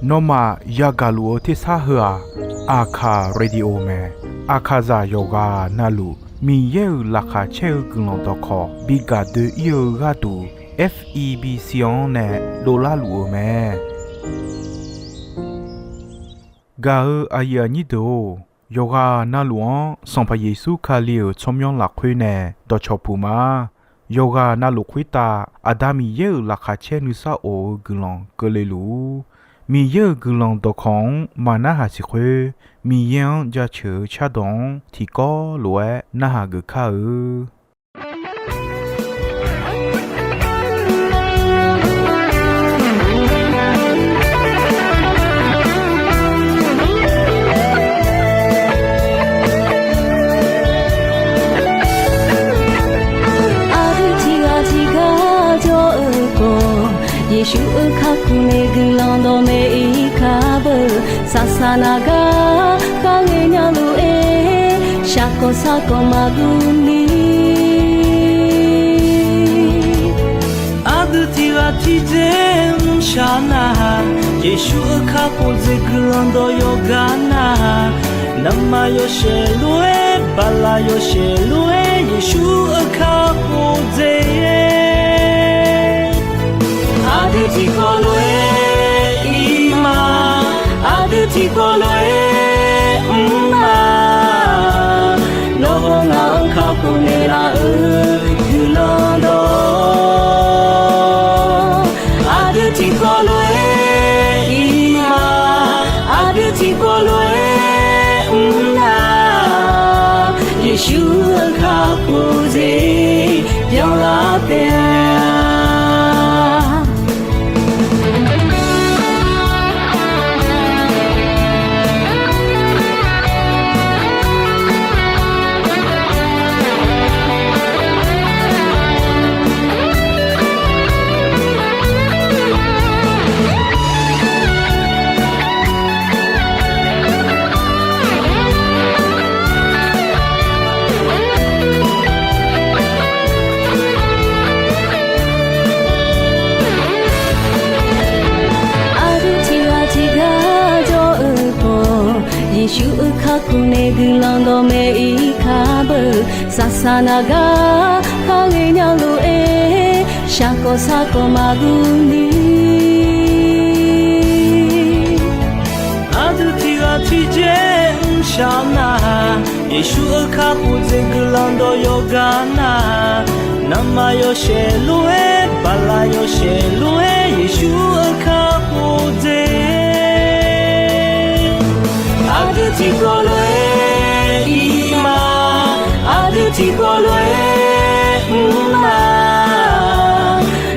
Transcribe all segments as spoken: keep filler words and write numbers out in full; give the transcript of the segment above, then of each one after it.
Nawmaf yagaq luf-eu tersar heu-aq, Aqkaq Radio mae. Aqkaqzaq yawqghaq navluf Miqyaer-euq laqkhaq caer-eu guiqlanq dawqkawq bi gaq doe-ir-eu gharduq, F E B C-anr nae dovlar luf-eu mae. Gaq-eu aqyuif aqnyir deuq-or, yawqghaq navluf-anr Sanqpaq Yeqsur Kali-euq tsawrmyanr lafkhoer nae dawqcawq puq ma. Yawqghaq navluf khoertav Aqda Miqyaer-euq laqkhaq caer nuisar of-eu guiqlanq keuvle luf-ur. Miqyaer-euq guiqlanq dawqkawq-anr maqnarhaq siq khoer, Miqyaer-anr jaceuq-eu cardawq-anr tiqkawv lof-aer narhaq geuf kar-eu. Aqdui tiqghaq tiqgar jawr-eu khawf, Yeqsur-euq kakhof nae guiqlanq dawqmaeq-ir kar beu. Saqsaq naq gar kharghae nya lof-aer, shaqkawq sarkawq maqguv ni. Aqdui tiqghaq tiqdzer mrshaq nar-aq, Yeqsur-euq kakhof dzaeq guiqlanq dawq yawqgar nar-aq, navmaqyawshaef lof-aer, baqlaq yawshaef lof-aer, Yeqsur-euq kakhof dzaeq. Aqdui tiqkawv lof-aer ir ma, aqdui tiqkawv lof-aer mr ma. Nawr hawr ngaq-anr kakhof naeqlaf-euq guiqlanq dawq. Aqdui tiqkawv lof-aer ir ma, aqdui tiqkawv lof-aer mr na. Yeqsur-euq kakhof dzaeq byanlar taef-a. Aqdui tiqghaq tiqgar jawr-eu khawf, Yeqsur-euq kakhof nae guiqlanq dawqmaeq-ir kar beu. Saqsaq naq gar kharghae nya lof-aer, shaqkawq sarkawq maqguv ni. Aqdui tiqghaq tiqdzer mrshaq nar-aq, Yeqsur-euq kakhof dzaeq guiqlanq dawq yawqgar nar-aq, navmaqyawshaef lof-aer, baqlaq yawshaef lof-aer, Yeqsur-euq kakhof dzaeq. Aqdui tiqkawv lof-aer ir ma, aqdui tiqkawv lof-aer mr ma.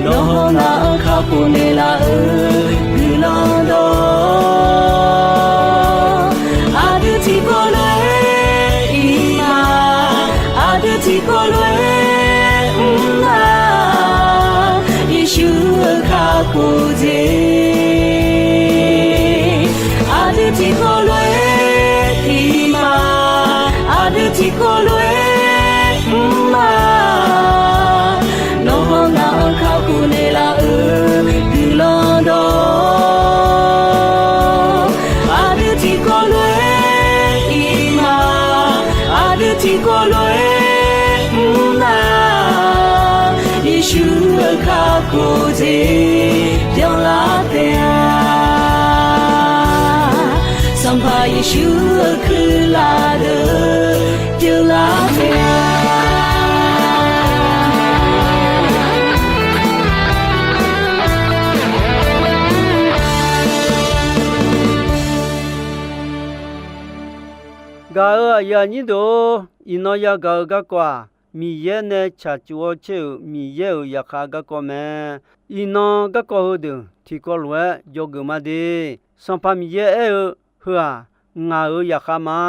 Nawr hawr ngaq-anr kakhof naeqlaf-euq guiqlanq dawq. Aqdui tiqkawv lof-aer ir ma, aqdui tiqkawv lof-aer mr ma. Yeqsur-euq kakhof dzaeq. Aqdui tiqkawv lof-aer ir ma, aqdui tiqkawv lof-aer mr ma. Nawr hawr ngaq-anr kakhof naeqlaf-euq guiqlanq dawq. Aqdui tiqkawv lof-aer ir ma, aqdui tiqkawv lof-aer mr na. Yeqsur-euq kakhof dzaeq byanlar taef-a. Sanqpaq Yeqsur-euq kuirlaf deuq byanlar taef-a. Gaq-euq aqyuif aqnyir deuq-or, iqnan yagaq-eu garkawv-aq, Miqyaer nae tsaqtsuf-awr caer-euq Miqyaer-euq zaqkhav garkawv mae. Iqnan garkawv heudeuq tiqkawv lof-aer dzawgeuf ma de. Sanqpaq Miqyaer aer-eu, Heu-aq, ngaq-euq zaqkhav ma.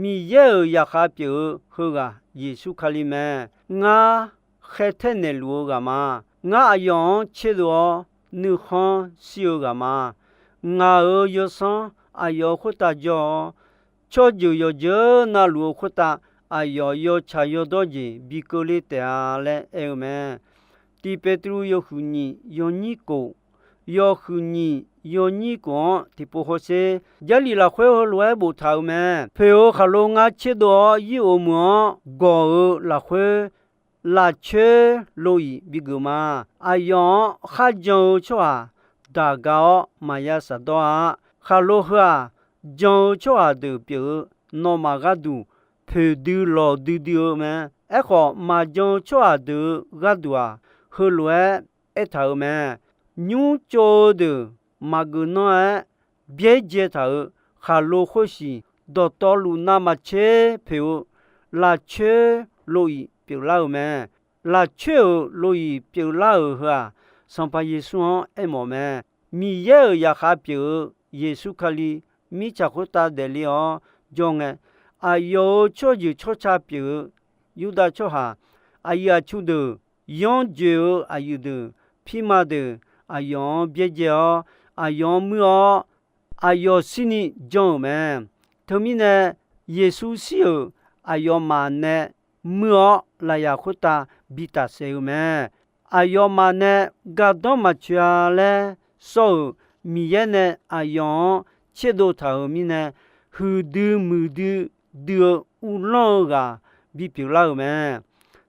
Miqyaer-euq zaqkhav pyeuf-eu heughaq Yeqsur Kali mae. Ngar khaer taer naeqluf-eu ghaq ma. Ngar aqyawf-anr tserdov-awr nuikhanr shir-eu ghaq ma. Ngaq-euq yawsanr aqyawf khoertav jawr-awr, tsawrjeuq yawqjeuq navluf-eu khoertav aqyawf yawtsaq yawdawr jeq bi keuvle taef-a laer aer-eu mae. Tiq Peqtruv yawhuiq nyiq yawnyir kof, yawhuiq nyiq yawnyir khof-anr tiqpov hawsher. Jarlif lafkhoer heulof-aer boftaq-euq mae. Poeq-eu khaqlo ngar tserdov-awr yir of meuq-anr gawq-eu lafkhoer, lafcoer lof-iq bigeuf ma. Aqyawf-anr kharjan-eu tsawrhaq daqga-awr maqya shafdawr-a. Khaqlo heu-aq, jan-eu tsawrhaq deuq pyeuf-eu nawmaf gharduq poeqdui lawqdui dui-eu mae. Aerkhawf, maqjan-eu tsawrhaq deuq-eu gharduq-aq, heulof-aer aertaq-euq mae. Nymr tsov-eu deuq maqgeuf nanr-aer byaerdzae taq-euq khaqlo khoersiq, dawqtawvluf navmaqtser poeq-eu lafcoer lof-iq pyeuflar-euq mae. Lafcoer-euq lof-iq pyeuflar-euq heu-aq, Sanqpaq Yeqsur-anr aermawf mae. Miqyaer-euq zaqkhav pyeuf-eu Yeqsur Kali mirtsaq khoertav daefle-awr jawr ngae, aqyawf-euq tsawrjeuq tsawrca pyeuf-eu Yurdav tsawrhaq, aqyuif aqtsu deuq, yanr joeq-eu aqyuif deuq, pirma deuq, aqyawf-anr byaerdzae-awr, aqyawf-anr muir-awr, aqyawf shirni jan-euq mae. Teumirnae, Yeqsur shir-euq aqyawfmaf nae muir-awr, lafyaq khoertav bi tafsaef-eu mae. Aqyawfmaf nae gardanr maqtsoeq-a laer sawr-euq Miqyaer nae aqyawf-anr tserdov taq-euq mirnae, huiqdui muiqdui dui-eu uvlanr-eu ghaq bipyeuf lar-euq mae.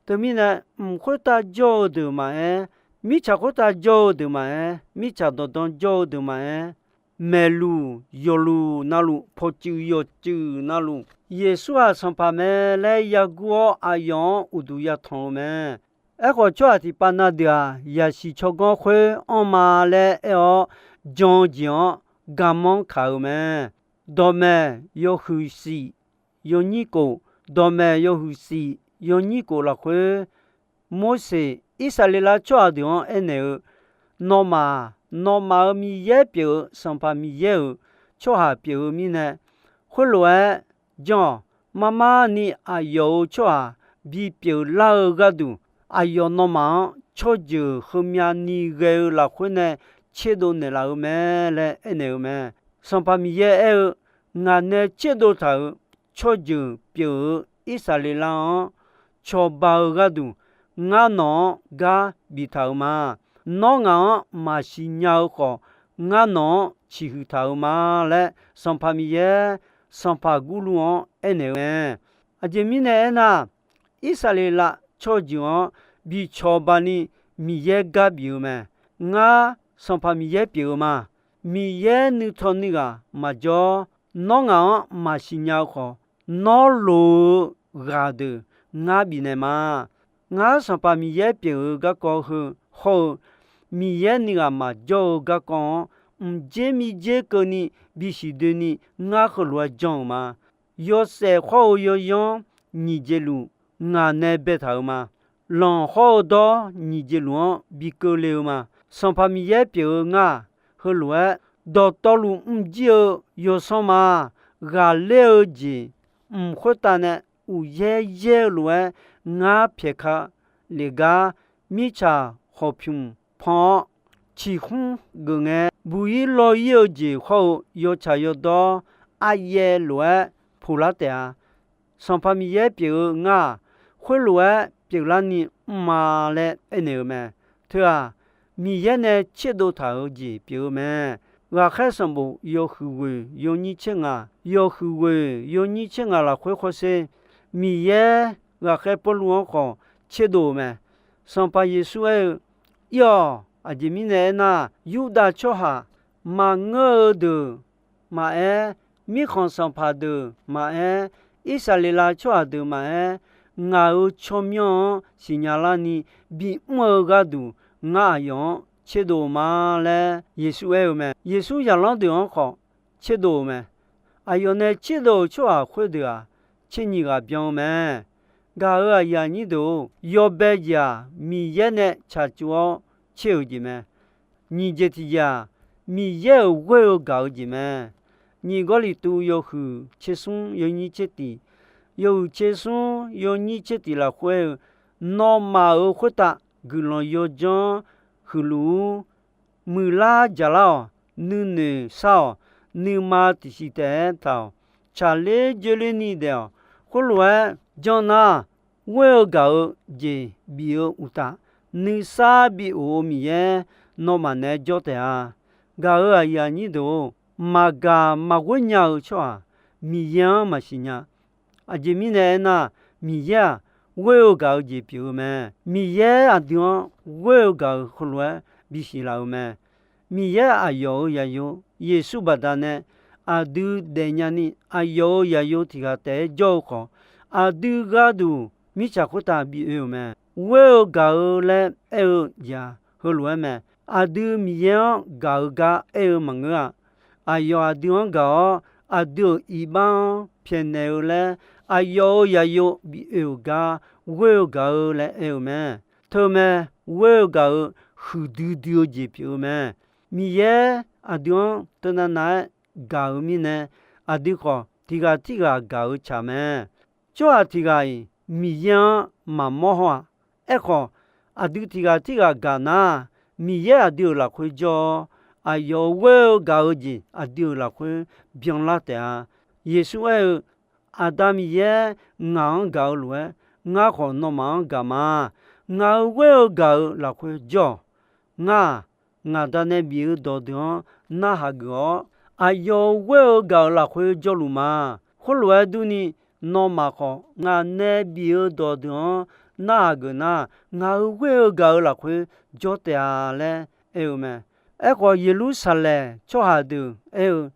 Teumirnae, mq khoertav jawr-eu deuq maqaer, mirtsaq khoertav jawr-eu deuq maqaer, mirtsaq dawqdan jawr-eu deuq maqaer, maeqluq yawqluq navluf, pawqtsuif yawqtsuif navluf, Yeqsur-aq Sanqpaq mae laer yagur-awr, aqyawf-anr uqduq yatanq-eu mae. Aerkhawf, tsawrhaq tiqpav na deuq-aq, yaqsiq tsawrganr khoer anrma laer aer-awr, jan-eu jeq-anr garmanr kaq-euq mae. Dawqmaeq yawhuiq shif yawnyir kof, dawqmaeq yawhuiq shif yawnyir kof lafkhoer, Morseq Irsaqleqlav tsawrhaq deuq-anr aernaeq-eu, nawmaf-aq, nawmaf-euq Miqyaer pyeuf-eu Sanqpaq Miqyaer-euq tsawrhaq pyeuf-eu mirnae, khoerlof-aer jan-awq. Marmar ni aqyawf-euq tsawrhaq bipyeuf lar-eu gharduq, aqyawf nawmaf-anr tsawrjeuq heumyav ni ghae-eu lafkhoer nae tserdov naeqlaf-eu mae laer aernaeq-eu mae. Sanqpaq Miqyaer aer-eu, ngaq nae tserdov taq-euq tsawrjeuq pyeuf-eu Irsaqleqlav-anr cawba-eu gharduq, ngar nawq-anr gar biftaq-euq ma. Nawr ngaq-anr maqsiq nya-eu khawf, ngar nawq-anr ciqhuiq taq-euq ma laer, Sanqpaq Miqyaer, Sanqpaq Gurluf-anr aernaeq-eu mae. Aqjeq mirnae aernar, Irsaqleqlav tsawrjeuq-anr bi cawba ni Miqyaer gar bif-eu mae. Ngar Sanqpaq Miqyaer pyeuf-eu ma. Miqyaer nuitawni ghaq maqjawr. Nawr ngaq-anr maqsiq nya-eu khawf, nawr loq-eu ghaq deuq ngar bifnaeq ma. Ngar Sanqpaq Miqyaer pyeuf-eu garkawv heu hawr-eu, Miqyaer nuighaq maqjawr-eu garkawv-anr, mqdzer miqdzer keuvni bisiq doeni ngar heulof-aer jan-euq ma. Yawshaef khawr-eu yawyanr nyiq jeq luf ngaq nae baetaq-euq ma. Lanq hawr-eu dawr nyiq jeq luf-anr bi keuvle-eu ma. Sanqpaq Miqyaer pyeuf-eu ngar, heulof-aer dawqtawvluf mrjir-eu yawsanr ma. Ghaqler-eu jeq mq khoertav nae uqyaer yaer-eu lof-aer ngar pyaeq ka lef gar, mirtsaq hawqpymq pan-awr, ciqhmr geuf ngae, buq-ir law-ir-eu jeq hawr-eu yawtsaq yawdawr aryaev lof-aer puqlar taef-a. Sanqpaq Miqyaer pyeuf-eu ngar-aq, khoerlof-aer pyeuflarni mr-a laer aernaeq-eu mae. Teu-aq, Miqyaer nae tserdov taq-euq jeq pyeuf-eu mae. Ghaqkhaer sanqbof yawhuiq ghoeq yawnyir tser ngaq, yawhuiq ghoeq yawnyir tser ngaq lafkhoer hawsher, Miqyaer ghaqkhaer Pawrluv-anr khawf tserdov-euq mae. Sanqpaq Yeqsur aer-eu, Ir-awq. Aqjeq mirnae aernar, Yurdav tsawrhaq maqngeur-eu deuq maqaer, mirkhanq sanqpaq deuq maqaer, Irsaqleqlav tsawrhaq deuq maqaer, ngaq-euq tsawrmyanr-anr siqnya larni bimr-eu gharduq, ngar aqyawf-anr tserdov-eu ma laer Yeqsur aer-eu mae. Yeqsur zaqlanr deuq-anr khawf tserdov-euq mae. Aqyawf nae tserdov-euq tsawrhaq khoerdeuq-aq, tser nyiq ghaq byan-eu mae. Gaq-euq aqyuif aqnyir deuq-or, yawbae jeq-aq, Miqyaer nae tsaqtsov-awr tser-euq jeq mae. Nyiq jeq tiq jeq-aq, Miqyaer-euq ghoer-eu gaq-eu jeq mae. Nyiq Gawrliqtu yawhuiq tser smr yawnyir tser tiq, yawhuiq tser smr yawnyir tser tiq lafkhoer-eu, nawmaf-euq khoertav guiqlanq yawdzanr huiqluf-ur. Muiqlar jaqlar-awq. Nuinoeq shar-awq. Nuima tiqsiq taef-aer taq-awq. Tsaqler dzoerler ni daef-awq. Khoerlof-aer janr nar, ghoer-eu gaq-eu jeq bif-eu uqtaf, nuisar bi of-eu Miqyaer, nawmaf naeq-aer jawr taef-a. Gaq-euq aqyuif aqnyir deuq-or, maqgaq maqghoer nya-eu tsawrhaq Miqyaer-anr maqsiq nya. Aqjeq mirnae aernar, Miqyaer-aq, ghoer-eu gaq-eu jeq pyeuf-eu mae. Miqyaer aqdui-anr ghoer-eu gaq-euq heulof-aer bisiq laf-euq mae. Miqyaer aqyawf-euq zaqyo Yeqsur baqdanae aqdui daefnya ni, aqyawf-euq zaqyo tiq ghaq taef-aer jawr-eu khawf, aqdui gharduq mirtsaq khoertav bi oe-euq mae. Ghoer-eu gaq-eu laer aer-eu jeq-aq, heulof-aer mae. Aqdui Miqyaer-anr gaq-eu gar aer-eu maqngeur-a. Aqyawf aqdui-anr gaq-awr, aqdui-euq iqbax-anr pyaeqnaeq-eu laer, aqyawf-euq zaqyo bi oe-euq gar ghoer-eu gaq-eu laer aer-eu mae. Teumae, ghoer-eu gaq-eu huiqdui dui-eu jeq pyeuf-eu mae. Miqyaer aqdui-anr teunav nav-aer gaq-euq mirnae, aqdui khawf tiq ghaq tirghaq gaq-eu tsaq mae. Tsawrhaq tiq ghaq-iq Miqyaer-anr maqmawr haw-aq. Aerkhawf, aqdui tiq ghaq tirghaq gaq nar, Miqyaer aqdui-euq lafkhoer jawr-awr, aqyawf-euq ghoer-eu gaq-eu jeq aqdui-euq lafkhoer byanlar taef-a. Yeqsur aer-eu, Aqda Miqyaer ngaq-anr gaq-eu lof-aer, ngar khawf nawmaf-anr gaq ma. Ngaq-euq ghoer-eu gaq-euq lafkhoer jawr-awq. Ngar-aq, ngaq Da nae bif-eu dawqdeuq-anr narhaq geuf-awr, aqyawf-euq ghoer-eu gaq-euq lafkhoer jawrluf ma. Khoerlof-aer durni, nawmaf khawf ngaq nae bif-eu dawqdeuq-anr narhaq geuf nar, ngaq-euq ghoer-eu gaq-euq lafkhoer jawr taef-a laer aer-eu mae. Aerkhawf, Yeqlursaqlaeq tsawrhaq deuq aer-eu,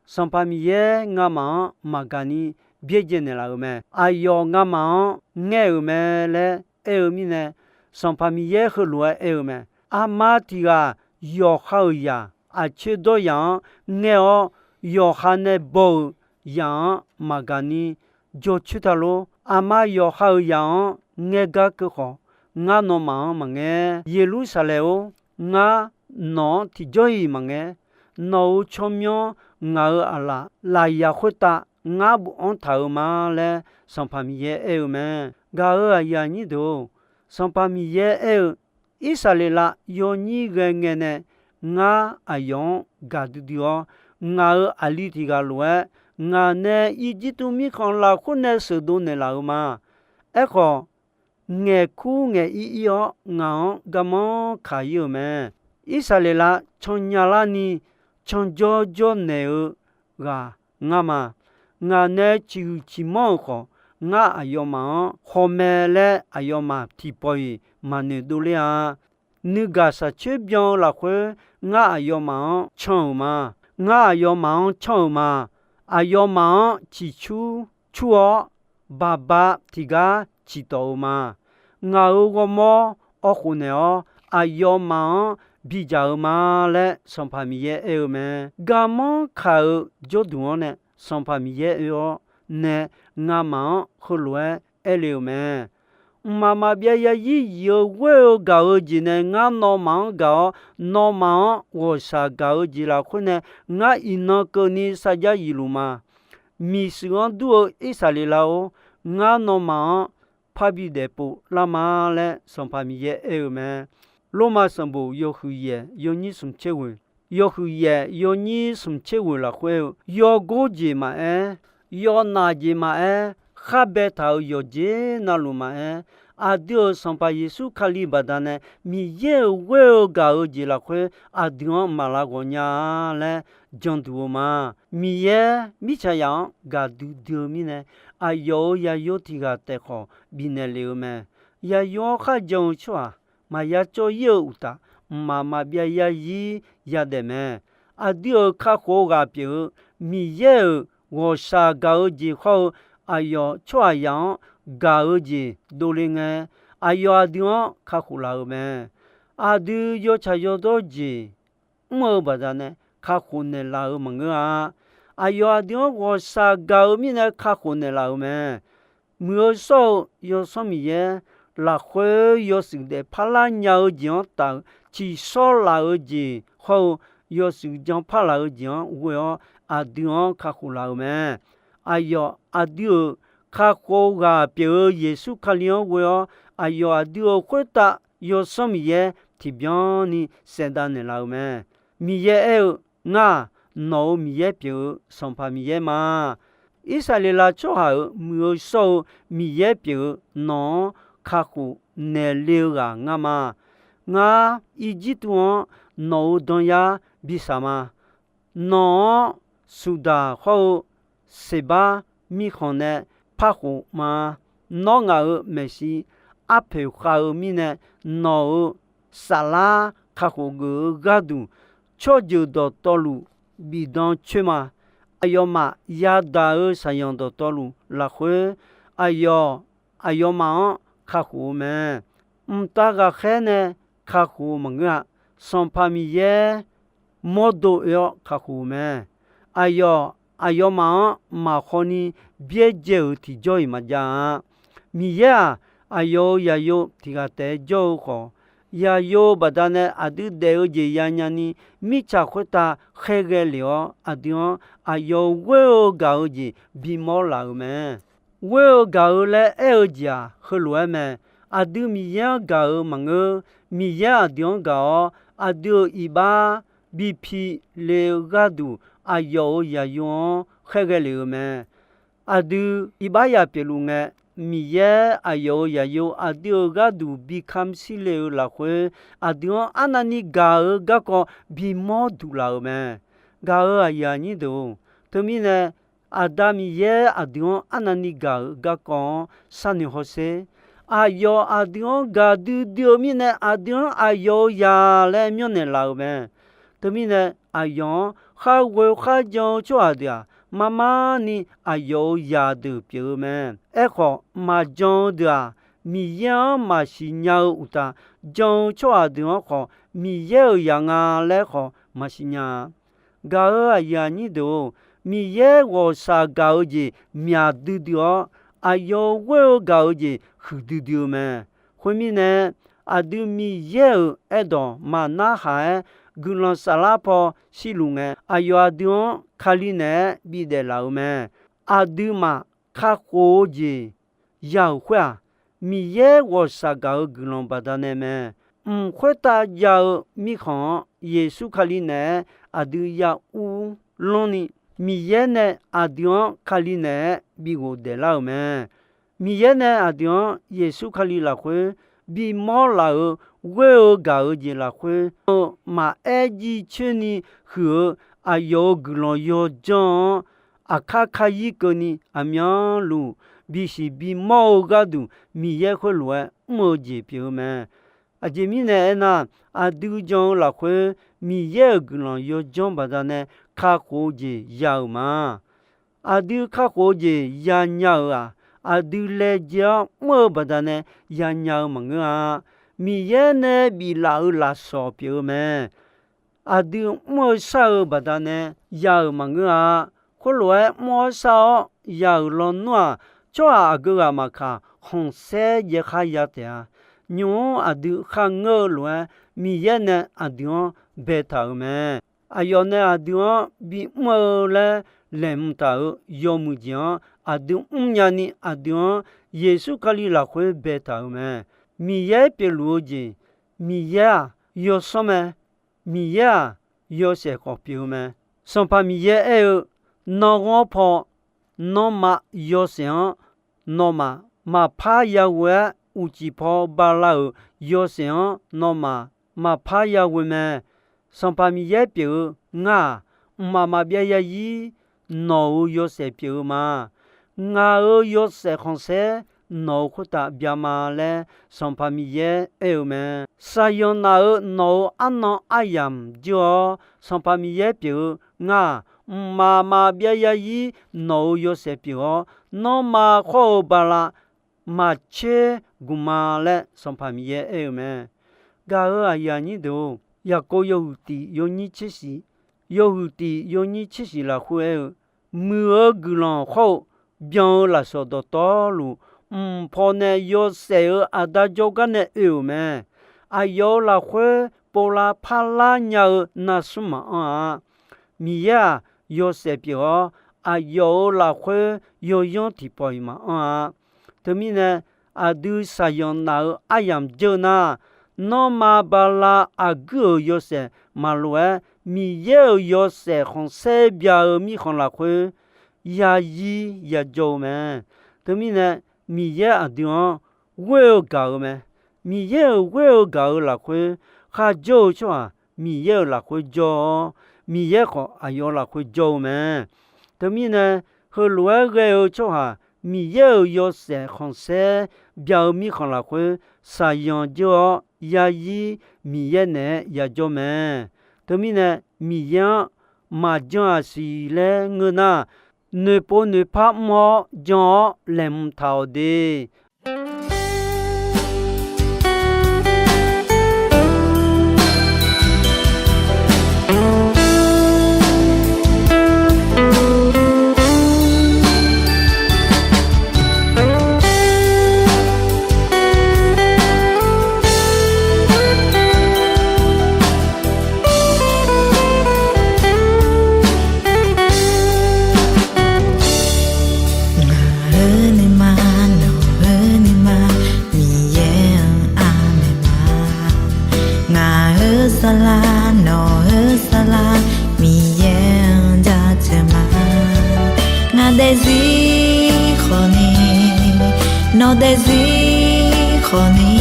Sanqpaq Miqyaer ngamaf-anr maqgaq ni byaerdzae naeqlaf-euq mae. Aqyawf ngamaf-anr ngaer-euq mae laer aer-eu mirnae, Sanqpaq Miqyaer heulof-aer aer-eu mae. Aqma tiq ghaq yawqha-euq zaq aqcoer dawryaq-anr ngaer-awr, yawqha nae baw-euq zaq-anr maqgaq ni jawr coer ta lor. Aqma yawqha-euq zaq-anr ngaer gar keuv khawf, ngar nawmaf-anr maqngaer. Yeqlursaqlaeq-or, ngar nawq-anr tiqjawr-iq maqngaer. Nawq-euq tsawrmyanr ngaq-euq aqlaf lafyaq khoertav ngar bofanr taq-euq ma laer Sanqpaq Miqyaer aer-eu mae. Gaq-euq aqyuif aqnyir deuq-or, Sanqpaq Miqyaer aer-eu, Irsaqleqlav yawnyir ghae ngae nae ngar aqyawf-anr gaqdui dui-awr, ngaq-euq aqli tiq ghaq lof-aer ngaq nae Irjirtuv mirkhanq lafkhoer nae sheuqdov naeqlaf-euq ma. Aerkhawf, ngaeqkur ngaeq ir ir-awr ngaq-anr garmanr kaq ir-euq mae. Irsaqleqlav cannya larni canjawr jawr naeq-eu ghaq ngar ma. Ngaq nae ciqhuiq ciqmanr-euq khawf, ngar aqyawfmaf-anr hawmae laer aqyawfmaf tiqpawf-iq maqnoeq dovler-a. Nuigaq shaqcoer byan-eu lafkhoer ngar aqyawfmaf-anr can-euq ma. Ngar aqyawfmaf-anr canr-euq ma. Aqyawfmaf-anr ciqcur cur-awr, baqba tiqgar ciqtawf-euq ma. Ngaq-euq ghawrmawr awr khofnaeq-awr, aqyawfmaf-anr bidzaq-eu ma laer Sanqpaq Miqyaer aer-eu mae. Garmanr kaq-eu jawrduq-anr nae Sanqpaq Miqyaer oe-awr nae ngamaf-anr heulof-aer aer le-euq mae. Mqmaq maqbyav yarzir yif-eu ghoer-eu gaq-eu jeq nae ngar nawmaf-anr gaq-awr, nawmaf-anr ghawqshaq gaq-eu jeq lafkhoer nae ngar iqnan keuvni sarjax yifluf ma. Miqshuif-anr dur-eu Irsaqleqlav-or, ngar nawmaf-anr parbi daefpov lar ma laer Sanqpaq Miqyaer aer-eu mae. Lormav sanqbof yawhuiq yaef yawnyir smq tser ghoeq, yawhuiq yaef yawnyir smq tser ghoeq lafkhoer-eu, yawgor jeq maqaer, yawnaf jeq maqaer, khar baetaq-euq yawqjeq navluf maqaer, aqdui-euq Sanqpaq Yeqsur Kali baqdanae Miqyaer-euq ghoer-eu gaq-eu jeq lafkhoer aqdui-anr maqlav ghawq nya-a laer janduq-eu ma. Miqyaer mirtsaqzaq-anr gaqdui dui-eu mirnae, aqyawf-euq zaqyo tiq ghaq taef khawf bifnaeq lef-eu mae. Zaqyo-anr kharjan-eu tsawrhaq maqya cawv ir-eu uqtaf, mqmaq maqbyav yarzir yadaef mae. Aqdui-euq kakhof-eu ghaq pyeuf-eu Miqyaer-euq ghawqshaq gaq-eu jeq hawr-eu, aqyawf tsawrhaqzaq-anr gaq-eu jeq dovle ngae, aqyawf aqdui-anr kakhof laf-euq mae. Aqdui yawtsaq yawdawr jeq mr-eu baqdanae kakhof naeqlaf-eu maqngeur-a. Aqyawf aqdui-anr ghawqshaq gaq-eu mirnae kakhof naeqlaf-euq mae. Muiq-eu shawr-eu Yawsanr Miqyaer lafkhoer yawshuif daefpar lar nya-eu jeq-anr taf-euq, tsiqshawr laf-eu jeq hawr-eu, yawshuif janpar laf-eu jeq-anr ghoe-awr aqdui-anr kakhof laf-euq mae. Aqyawf aqdui-euq kakhof ghaq pyeuf-eu Yeqsur Kali-anr ghoe-awr, aqyawf aqdui-euq khoertav Yawsanr Miqyaer tiqbyan ni saevdav naeqlaf-euq mae. Miqyaer aer-eu, Ngar-aq, nawq-euq Miqyaer pyeuf-eu Sanqpaq Miqyaer ma. Irsaqleqlav tsawrhaq-euq muiq-eu shawr-eu Miqyaer pyeuf-eu nawq-anr kakhof naeqle-eu ghaq ngar ma. Ngar Irjirtuv-anr nawq-euq danyar bi shaq ma. Nawq-anr suqdaq hawr-eu seqbar mirkhanq nae par khof ma. Nawr ngaq-euq maeqshi arpoeq khav-eu mirnae, nawq-euq saflar kakhof geuf-eu gharduq, tsawrjeuq dawqtawvluf bifdan coer ma. Aqyawfmaf yadaq-eu shaqzanq dawqtawvluf lafkhoer, aqyawf aqyawfmaf-anr kakhof-eu mae. Mqtav ghaqkhaer nae kakhof-eu maqngeur-a. Sanqpaq Miqyaer mawrdo oe-awr kakhof-eu mae. Aqyawf aqyawfmaf-anr maqkhawf ni byaerdzae-euq tiqjawr-iq maqjav-a. Miqyaer-aq, aqyawf-euq zaqyo tiq ghaq taef-aer jawr-eu khawf, zaqyo baqdanae aqdui daef-eu jeq yanya ni, mirtsaq khoertav khaerghae lef-awr, aqdui-anr aqyawf-euq ghoer-eu gaq-eu jeq bimawr laf-euq mae. Ghoer-eu gaq-eu laer aer-eu jeq-aq, heulof-aer mae. Aqdui Miqyaer-anr gaq-euq maqngeur. Miqyaer aqdui-anr gaq-awr, aqdui-euq iqbax bipi le-eu gharduq, aqyawf-euq zaqyo-anr khaerghae lef-euq mae. Aqdui iqbax yaf pyeufluf ngae, Miqyaer aqyawf-euq zaqyo aqdui-euq gharduq bi kamq shir le-eu lafkhoer, aqdui-anr arnavni gaq-eu garkawv bimawr duq laf-euq mae. Gaq-euq aqyuif aqnyir deuq-or, teumirnae Aqda Miqyaer aqdui-anr arnavni gaq-euq garkawv-anr sharnoeq hawsher. Aqyawf aqdui-anr gaqdui dui-eu mirnae, aqdui-anr aqyawf-euq zaq laer myanrnaeq laf-euq mae. Teumirnae, aqyawf-anr kharghoe kharjan-eu tsawrhaq deuq-aq, marmar ni aqyawf-euq zaq deuq pyeuf-eu mae. Aerkhawf, maqjan-eu deuq-aq, Miqyaer-anr maqsiq nya-eu uqtaf, jan-eu tsawrhaq deuq-anr khawf, Miqyaer-euq zaq nga laer khawf maqsiq nya-a. Gaq-euq aqyuif aqnyir deuq-or, Miqyaer ghawqshaq gaq-eu jeq myaq duidui-awr, aqyawf ghoer-eu gaq-eu jeq huiqdui dui-eu mae. Khoermirnae, aqdui Miqyaer-euq aerdawq maqnarhaq-aer guiqlanq saflar paw shirluf ngae, aqyawf aqdui-anr Kali naeq-aer bidaef laf-euq mae. Aqduimaf kakhof-eu jeq ya-euq khoer-aq, Miqyaer ghawqshaq gaq-eu guiqlanq baqdanae mae. Mq khoertav jav-eu mirkhanq-anr Yeqsur Kali naeq-aer aqdui ya ur lanr ni, Miqyaer nae aqdui-anr Kali naeq-aer bi ghofdaef lar-euq mae. Miqyaer nae aqdui-anr Yeqsur Kali lafkhoer bimawr laf-euq ghoer-eu gaq-eu jeq lafkhoer anr-eu maqaer jircoer ni huiq-eu aqyawf-euq guiqlanq yawjanr-anr, aqkar kayir keuvni aqmyanluf bisiq bimawr-eu gharduq Miqyaer khoerlof-aer mr-eu jeq pyeuf-eu mae. Aqjeq mirnae aernar, aqdui jan-eu lafkhoer Miqyaer-euq guiqlanq yawjanr baqdanae kakhof-eu jeq ya-euq ma. Aqdui kakhof-eu jeq yanya-euq-aq, aqdui laejae-awr mr-eu baqdanae yanya-eu maqngeur-a. Miqyaer nae biflaf-euq lafsawq pyeuf-eu mae. Aqdui mr-eu shar-eu baqdanae ya-euq maqngeur-a. Khoerlof-aer mr-awr shar-awr ya-euq lawnmr-aq, tsawrhaq aqgeu ghaq maqkaq, khanqsaer jaev khar ya taef-a. Nymq-mr aqdui kharngeur-eu lof-aer, Miqyaer nae aqdui-anr baetaq-euq mae. Aqyawf nae aqdui-anr bimr-eu laer laeqhmq taq-euq yawmuiq jeq-anr aqdui mrnya ni, aqdui-anr Yeqsur Kali lafkhoer baetaq-euq mae. Miqyaer pyeufluf-eu jeq, Miqyaer-aq, yawsanr mae. Miqyaer-aq, yawshaef khawf pyeuf-eu mae. Sanqpaq Miqyaer aer-eu, nanrghanr paw nanrma yawshaef-anr nawmaf maqpar yaghoe-aer, uqcif paw bala-euq yawshaef-anr nawmaf maqpar yaghoe mae. Sanqpaq Miqyaer pyeuf-eu ngar-aq, mqmaq maqbyav yazir nawq-euq yawshaef pyeuf-eu ma. Ngaq-euq yawshaef khanqsaer nawq-euq khoertav byama laer Sanqpaq Miqyaer aer-eu mae. Shaqzanq naf-euq nawq-euq arnan aryamq dzeur-awr, Sanqpaq Miqyaer pyeuf-eu ngar-aq, mqmaq maqbyav yazir nawq-euq yawshaef pyeuf-awr, nanrma khawr-eu bala maqtser guq ma laer Sanqpaq Miqyaer aer-eu mae. Gaq-euq aqyuif aqnyir deuq-or, Yaqkov yawhuiq tiq yawnyir tser shiq, yawhuiq tiq yawnyir tser shiq lafkhoer aer-eu, muiq-eu guiqlanq hawr-eu byan-eu lafsawq dawqtawvluf, mq pawnae yawshaef-euq aqda jawrgar nae oe-euq mae. Aqyawf-euq lafkhoer povlar parlar nya-eu narsmr maqanr-a. Miqyaer-aq, yawshaef pyeuf-awr, aqyawf-euq lafkhoer yawyanr tiqpawf-iq maqanr-a. Teumirnae, aqdui shaqzanq naf-euq aryamq dzeur nar, nanrma bala aqguir-euq yawshaef maqlof-aer, Miqyaer-euq yawshaef khanqsaer bya-eu mirkhanq lafkhoer yazir yajawr-eu mae. Teumirnae, Miqyaer aqdui-anr ghoer-eu gaq-euq mae. Miqyaer-euq ghoer-eu gaq-euq lafkhoer kharjawr-eu tsawrhaq Miqyaer-euq lafkhoer jawr-awr, Miqyaer khawf aqyawf lafkhoer jawr-eu mae. Teumirnae, heulof-aer ghae-eu tsawrhaq Miqyaer-euq yawshaef khanqsaer bya-eu mirkhanq lafkhoer shaqzanq dzeur-awr, yarzir Miqyaer naeq-aer yajawr mae. Teumirnae, Miqyaer-anr maqjan-aq siq laer ngeur nar, noeqpov noeqpar mr-awr jan-awr laeqhmq taq-awq de. Ngaq-euq nuima, nawq-eu nuima, Miqyaer-anr aqmaeq ma. Ngaq-euq saflar, nawq-eu saflar, Miqyaer-anr jaceuq ma. Ngaq daefzir khawfni, nawq daefzir khawfni,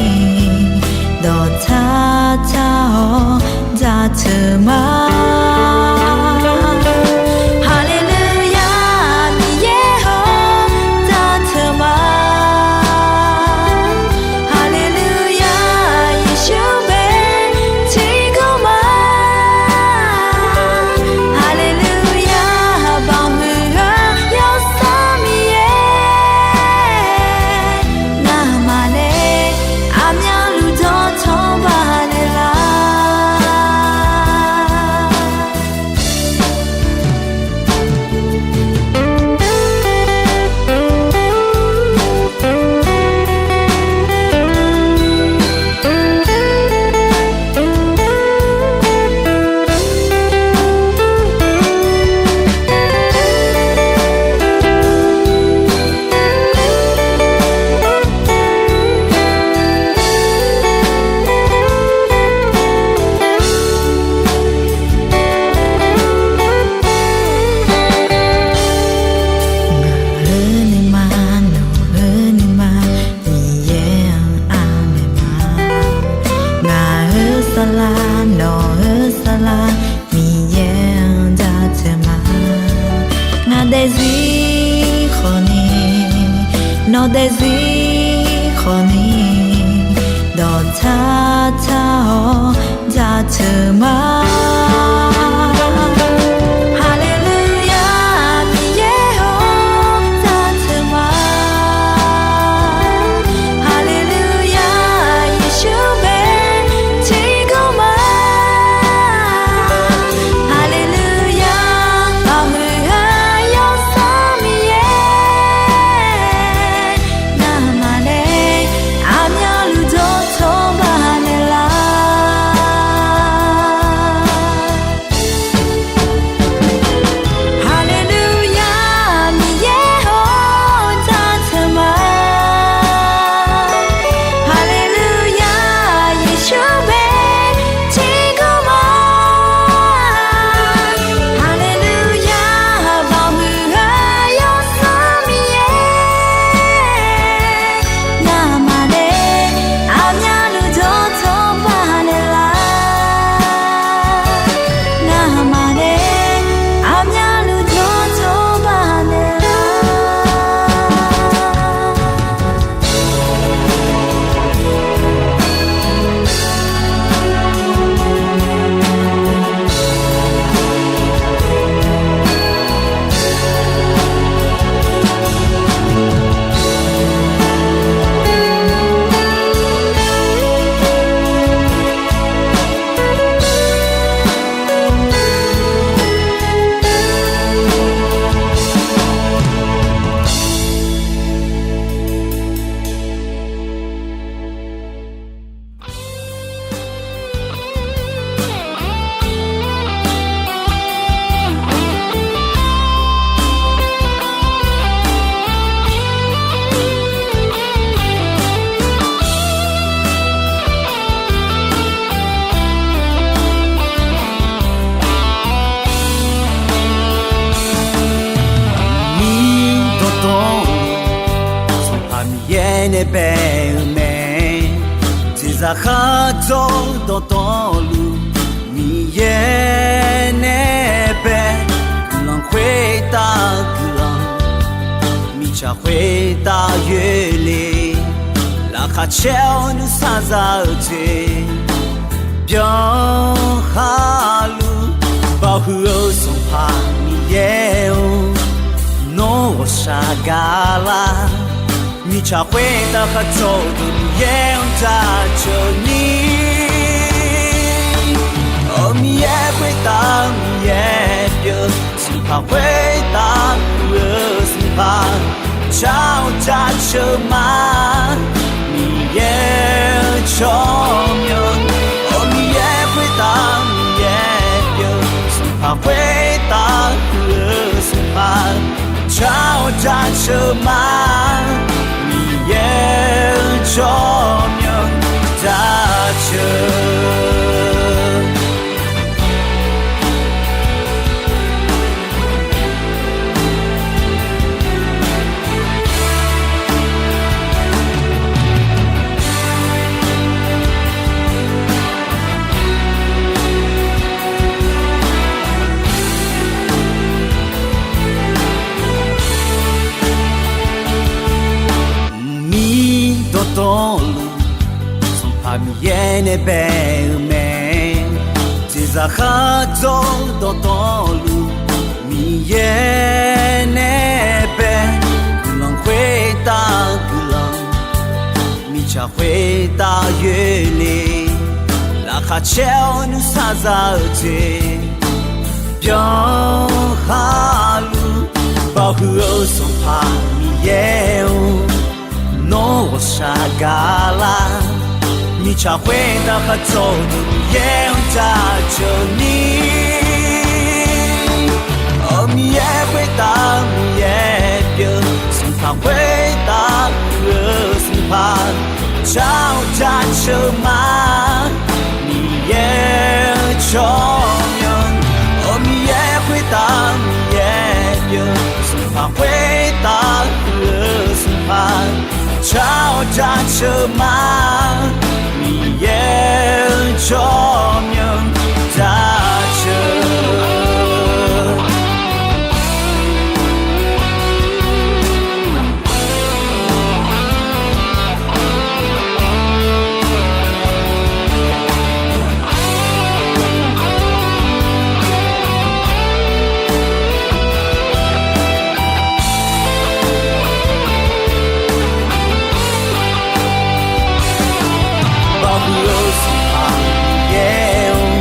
dawqtsar tsar-awr jaceuq ma. Haleluya, Miqyaer-awr jaceuq ma. Haleluya, Yeqsur bae tiqgawr ma. Haleluya, baoq huiq-eu Yawsanr Miqyaer, ngamaf nae aqmyanluf dawqtawq baqnaeq laf. Ngaq-euq nuima, nawq-eu nuima, Miqyaer-anr aqmaeq ma. Ngaq-euq saflar, nawq-eu saflar, Miqyaer-anr jaceuq ma. Ngaq daefzir khawfni, nawq daefzir khawfni, dawqtsar tsar-awr jaceuq ma. Haleluya, Miqyaer-awr jaceuq ma. Haleluya, Yeqsur bae tiqgawr ma. Haleluya, baoq huiq-eu Yawsanr Miqyaer, ngamaf nae aqmyanluf dawqtawq baqnaeq laf. Haleluya, Miqyaer-awr jaceuq ma. Haleluya, Yeqsur bae tiqgawr ma. Haleluya, baoq huiq-eu Yawsanr Miqyaer, ngamaf nae aqmyanluf dawqtawq baqnaeq laf. Ngamaf nae aqmyanluf dawqtawq baqnaeq laf. Miqyaer dawqtawvluf, Sanqpaq Miqyaer nae bae-eu mae. Jeqzaq khardzawr dawqtawvluf, Miqyaer Miqyaer nae bae guiqlanq khoertav guiqlanq, mirtsaq khoertav yoerle, laqkhaq caer-awr nuisar za-eu jeq byan khaluf, baoq huiq-eu Sanqpaq Miqyaer-or, nawr ghawqshaq gaqlar. Mirtsaq khoertav kharjawr-eu deuq Miqyaer-anr jaceuq ni. Awq, Miqyaer khoertav Miqyaer pyeuf, Sanqpaq khoertav huiq-eu Sanqpaq, jar-awr jaceuq ma, Miqyaer-eu tsawrmyanr. Awq, Miqyaer khoertav Miqyaer pyeuf, Sanqpaq khoertav huiq-eu Sanqpaq, jar-awr jaceuq ma, Miqyaer-eu tsawrmyanr jaceuq. Mqmir dawqtawvluf, Sanqpaq Miqyaer nae bae-eu mae. Jeqzaq kharjawr-eu dawqtawvluf, Miqyaer nae bae, guiqlanq khoertav guiqlanq, mirtsaq khoertav yoerle, laqkhaq caer-awr nuisar za-eu jeq byan khaluf, baoq huiq-eu Sanqpaq Miqyaer-or, nawr ghawqshaq gaqlar. Mirtsaq khoertav kharjawr-eu deuq Miqyaer-anr jaceuq ni. Awq, Miqyaer khoertav Miqyaer pyeuf, Sanqpaq khoertav huiq-eu Sanqpaq, jar-awr jaceuq ma, Miqyaer-eu tsawrmyanr. Awq, Miqyaer khoertav Miqyaer pyeuf, Sanqpaq khoertav huiq-eu Sanqpaq, jar-awr jaceuq ma, Miqyaer-eu tsawrmyanr jaceuq. Baoq huiq-eu Sanqpaq Miqyaer-or,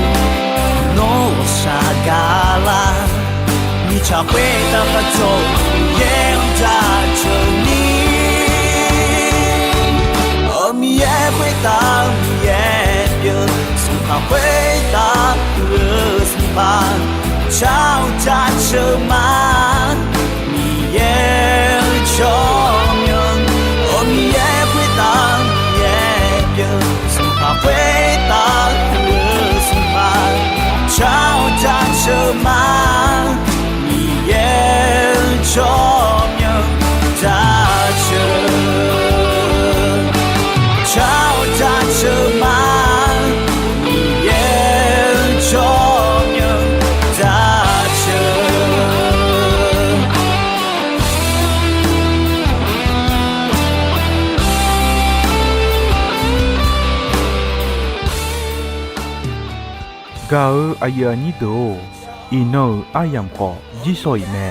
nawr ghawqshaq gaqlar. Mirtsaq khoertav kharjawr-eu Miqyaer-anr jaceuq ni. Awq, Miqyaer khoertav Miqyaer pyeuf, Sanqpaq khoertav huiq-eu Sanqpaq, jar-awr jaceuq ma, Miqyaer-eu tsawrmyanr. Awq, Miqyaer khoertav Miqyaer pyeuf, Sanqpaq khoertav huiq-eu Sanqpaq, jar-awr jaceuq ma, Miqyaer-eu tsawrmyanr jaceuq. Jar-awr jaceuq ma, Miqyaer-eu tsawrmyanr jaceuq. Gaq-eu aqyuif aqnyir deuq-or, iqnan-euq aryamq khawf jirsawq iq mae.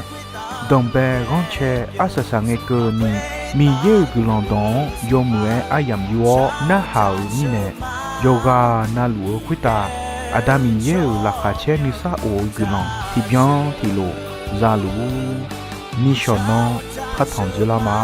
Danqbae ghanrcae arsaq saqngae keuvni, Miqyaer-euq guiqlanq dawq-anr yawmuiq-aer aryamq yur-awr narhaq-euq mirnae, yawqghaq navluf-eu khoertav Aqda Miqyaer-euq laqkhaq caer nuisar of-eu guiqlanq tiqbyan tiqlof za luf-ur. Nishawq nan partanq dzeurlar ma.